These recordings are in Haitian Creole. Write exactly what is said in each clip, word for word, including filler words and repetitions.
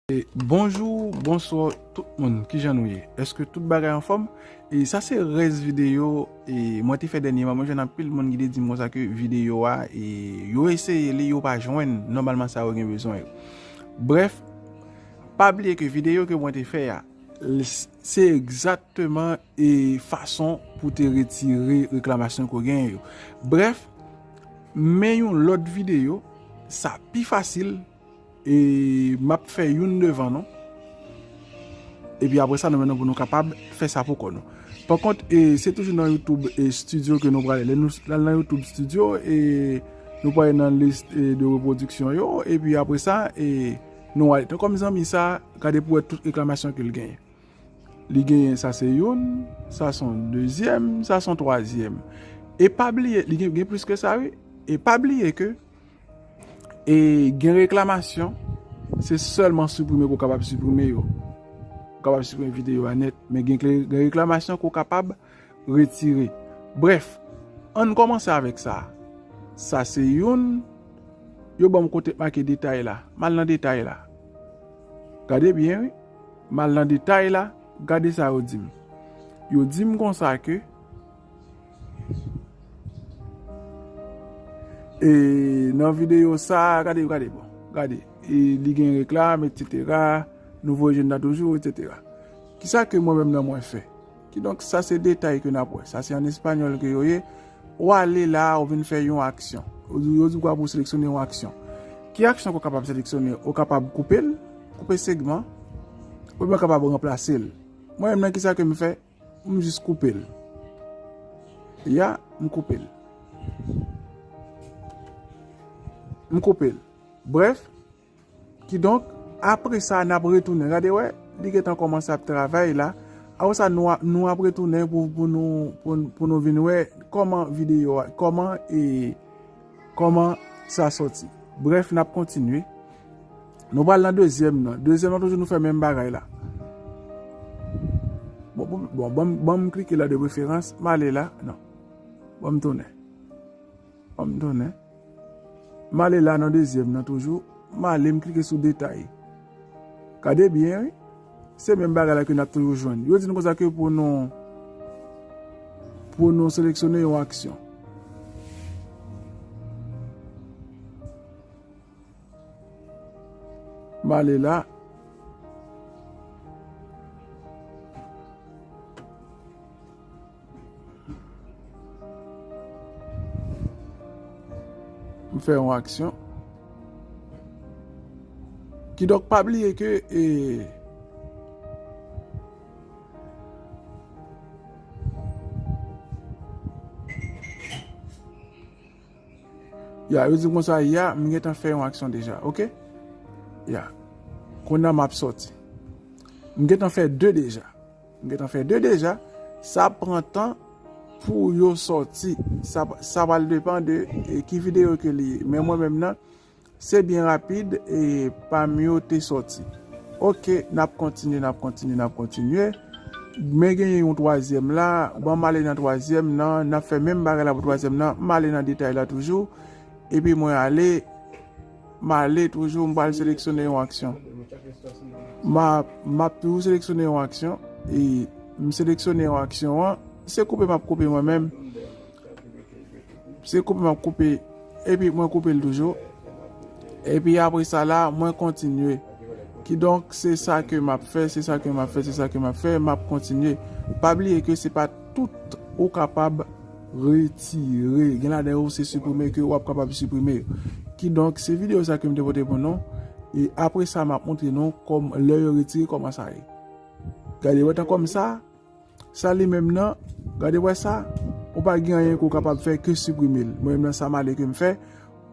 E, bonjou, bonswa tout moun, kijan nou ye? Èske tout bagay anfòm? E sa se rès videyo e mwen te fè dènyèman. Mwen jwenn anpil moun ki te di m konsa ke videyo a, e yo eseye li, yo pa jwenn nòmalman sa yo gen bezwen yo. Brèf, pa bliye ke videyo ke mwen te fè a, l-, se egzakteman e fason pou te retire reklamasyon ke w genyen yo. Brèf, men yon lòt videyo, sa pi fasil, e m ap fè youn devan nou. Epi apre sa, nou mennen pou nou kapab fè sa pou kò nou. Pa kont, e, se toujou nan YouTube, e, Studio ke nou prale. Lè nou al nan YouTube Studio, e, nou prale nan lis, e, de repwodiksyon yo. Epi apre sa, e, nou ale. Tan kòm zanmi sa, gade pou wè tout reklamasyon ke l genyen. Li genyen, sa se youn, sa se yon dezyèm, sa se yon twazyèm. E pa bliye, li gen, gen plis ke sa, wi. E pa bliye ke, e gen reklamasyon, se sèlman siprime ke w kapab siprime yo. Ou kapab siprime videyo a nèt, men gen, gen reklamasyon ke w kapab retire. Brèf, ann kòmanse avèk sa. Sa se youn, yo ban m kote make detay la. M al nan detay la. Gade byen, wi. M al nan detay la, gade sa yo di m. Yo di m konsa ke, e, nan videyo sa, gade, gade, bon, gade, e, li gen reklame, etsetera, nou voye jèn nan toujou, etsetera. Kisa ke mwen menm nan mwen fè? Kidonk, sa se detay ke n ap wè. Sa se an espanyòl ke yo ye. Ou ale la, ou vin fè yon aksyon. Ou di, yo di w pou seleksyone yon aksyon. Ki aksyon ke w kapab seleksyone? Ou kapab koupe l, koupe segman, oubyen w kapab ranplase l. Mwen menm nan, kisa ke m fè? M jis koupe l. Ya, m koupe l. M koupe l. Brèf, kidonk, apre sa, n ap retounen. Gade wè, li gentan kòmanse ap travay la. Apre sa, nou a, nou ap retounen pou, pou nou, pou, pou nou vin wè kòman videyo a, kòman, e, kòman sa sòti. Brèf, n ap kontinye. Nou pral nan dezyèm nan. Dezyèm nan, toujou nou fè menm bagay la. Bon, bon, bon, ban m, ban m klike la de preferans. M ale la. Non. Ban m tounen. Ban m tounen. M ale la nan dezyèm nan toujou. M ale, m klike sou detay. Gade byen, wi. Se menm bagay la ke n ap toujou jwenn. Yo di nou konsa ke pou nou, pou nou seleksyone yon aksyon. M ale la. M fè yon aksyon. Kidonk, pa bliye ke, e, ya, yo di m konsa, ya, m gentan fè yon aksyon deja, oke? Ya. Kounye a m ap sòti. M gentan fè de deja. M gentan fè de deja. Sa pran tan pou yo sòti. Sa, sa pral depann de, e, ki videyo ke li ye. Men mwen menm nan, se byen rapid, e, pa m yo te sòti. Oke, n ap kontinye, n ap kontinye, n ap kontinye. Men genyen yon twazyèm la. Ban m ale nan twazyèm nan. N ap fè menm bagay la pou twazyèm nan. M ale nan detay la toujou. Epi mwen ale, m ale toujou, m pral seleksyone yon aksyon. M a, m ap toujou seleksyone yon aksyon. E m seleksyone yon aksyon an, se koupe m ap koupe mwen menm. Se koupe m ap koupe. Epi mwen koupe l toujou. Epi apre sa la, mwen kontinye. Kidonk, se sa ke m ap fè, se sa ke m ap fè, se sa ke m ap fè, m ap kontinye. Pa bliye ke se pa tout ou kapab retire. Gen ladan yo se siprime ke w ap kapab siprime yo. Kidonk, se videyo sa ke m te pote pou nou. E apre sa, m ap montre nou kòm, lè yo retire, kòman sa ye. Gade, wè, tan kòm sa, sa li menm nan, gade, wè sa, ou pa gen anyen ke w kapab fè ke siprime l. Mwen menm nan, sa m ale ke m fè,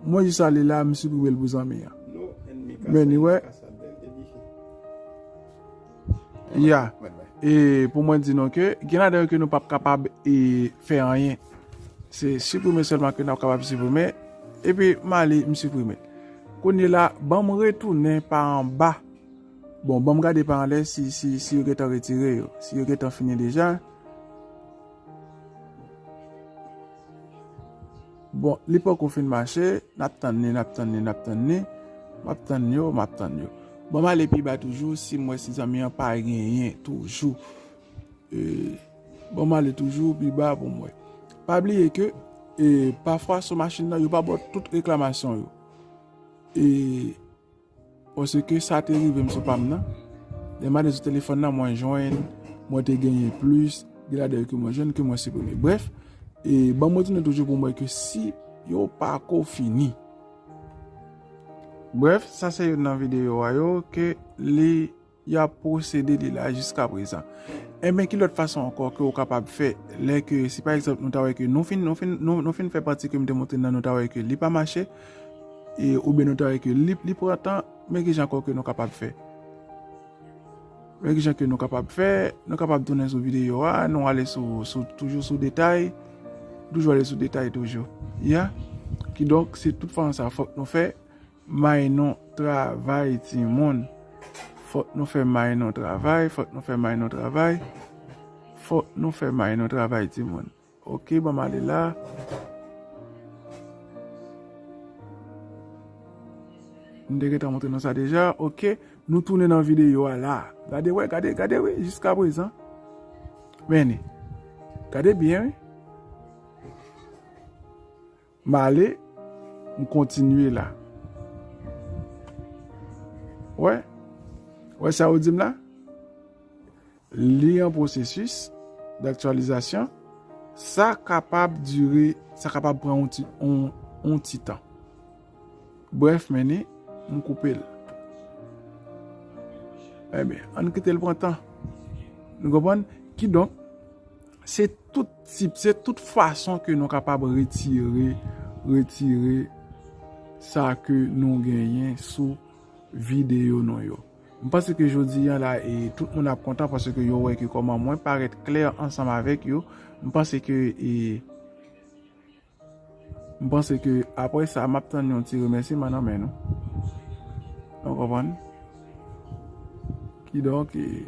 mwen jis ale la, m siprime l pou zanmi an. Men, ni wè, ya. E pou mwen di nou ke, gen ladan yo ke nou p ap kapab, e, fè anyen. Se siprime sèlman ke n ap kapab siprime. Epi, m ale, m siprime. Kounye la, ban m retounen pa anba. Bon, ban m gade pa anlè si, si, si yo gentan retire yo. Si yo gentan fini deja. Bon, li poko fin mache, n ap tann li, n ap tann li, n ap tann li. M ap tann yo, m ap tann yo. Ban m ale pi ba toujou, si m wè si zanmi an pa genyen toujou. E, ban m ale toujou pi ba pou m wè. Pa bliye ke, e, pafwa sou machin nan, yo pa ba w tout reklamasyon yo. E, paske sa te rive m sou pa m nan. Lè m ale sou telefòn nan, mwen jwenn, mwen te genyen plis, gen ladan yo ke mwen jwenn, ke mwen siprime. Brèf, e ban m retounen toujou pou m wè ke si yo pa ko fini. Brèf, sa se youn nan videyo a yo ke li y ap posede li la jiska prezan. Enben, ki lòt fason ankò ke w kapab fè lè ke, si pa egzanp, nou ta wè ke nou fin, nou fin, nou, nou fin fè pati ke m te montre nan, nou ta wè ke li pa mache, e, oubyen nou ta wè ke li, li pran tan, men ki jan ankò ke nou kapab fè? Men ki jan ke nou kapab fè, nou kapab tounen sou videyo a, nou ale sou, sou, toujou sou detay, toujou ale sou detay toujou. Ya? Kidonk, se tout fason sa fòk nou fè, may nou travay timoun. Fòk nou fè may nou travay, fòk nou fè may nou travay. Fòk nou fè may nou travay timoun. Ok, ban m ale la. M te gentan montre nou sa deja. Ok, nou tounen nan videyo a la. Gade, wè, gade, gade, wi, jiska prezan. Men li. Gade byen, wi. M ale, m kontinye la. Wè? Wè sa yo di m la? Li an pwosesis daktyalizasyon. Sa kapab dire, sa kapab pran yon ti, yon, yon ti tan. Brèf, men ni, m koupe l. Enben, ann kite l pran tan. Nou konprann? Kidonk, se tout tip, se tout fason ke nou kapab retire, retire sa ke nou genyen sou videyo nou yo. M panse ke jodi a la, e, tout moun ap kontan paske yo wè ke kòman mwen parèt klè ansanm avèk yo. M panse ke, e, m panse ke apre sa, m ap tann yon ti remèsiman nan men nou. Nou konprann? Kidonk, e,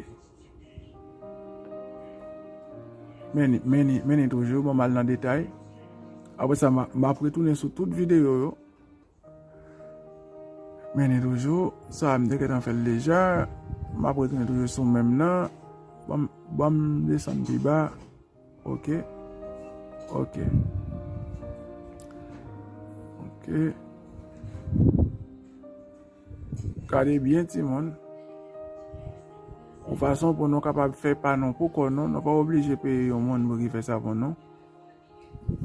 men ni, men ni, men ni toujou, bon, m al nan detay. Apre sa, m a, m ap retounen sou tout videyo yo. Men ni toujou, sa a m te gentan fè l deja. M ap retounen toujou sou menm nan. Ban m, ban m desann pi ba. Ok. Ok. Ok. Gade byen, timoun. Yon fason pou nou kapab fè pa nou pou kò nou, nou pa oblije peye yon moun pou ki fè sa pou nou.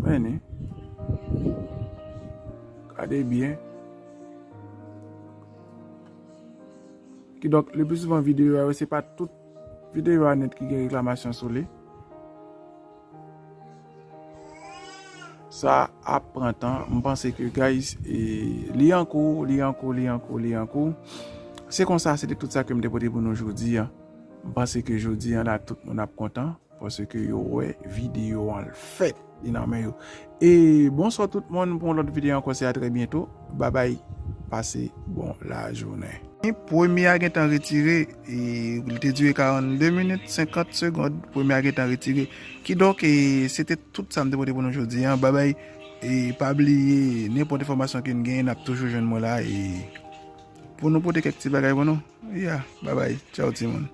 Men ni. Gade byen. Kidonk, le pli souvan videyo a yo, se pa tout videyo a nèt ki gen reklamasyon sou li. Sa ap pran tan. M panse ke, guys, e, li an kou, li an kou, li an kou, li an kou. Se konsa, se te tout sa ke m te pote pou nou jodi a. M panse ke jodi a la, tout moun ap kontan. Paske yo wè videyo an l fèt, li nan men yo. E bonswa tout moun, pou yon lòt videyo ankò, se a trè byento. Babay, pase bon lajounen. Premye a gentan retire, e, li te dire karannde minit, senkant segond, premye a gentan retire. Kidonk, e, se te tout sa m te pote pou nou jodi a. Babay, e, pa bliye, nenpòt enfòmasyon ke n genyen, n ap toujou jwenn mwen la, e, pou nou pote kèk ti bagay pou nou. Ya, babay, tchaw timoun.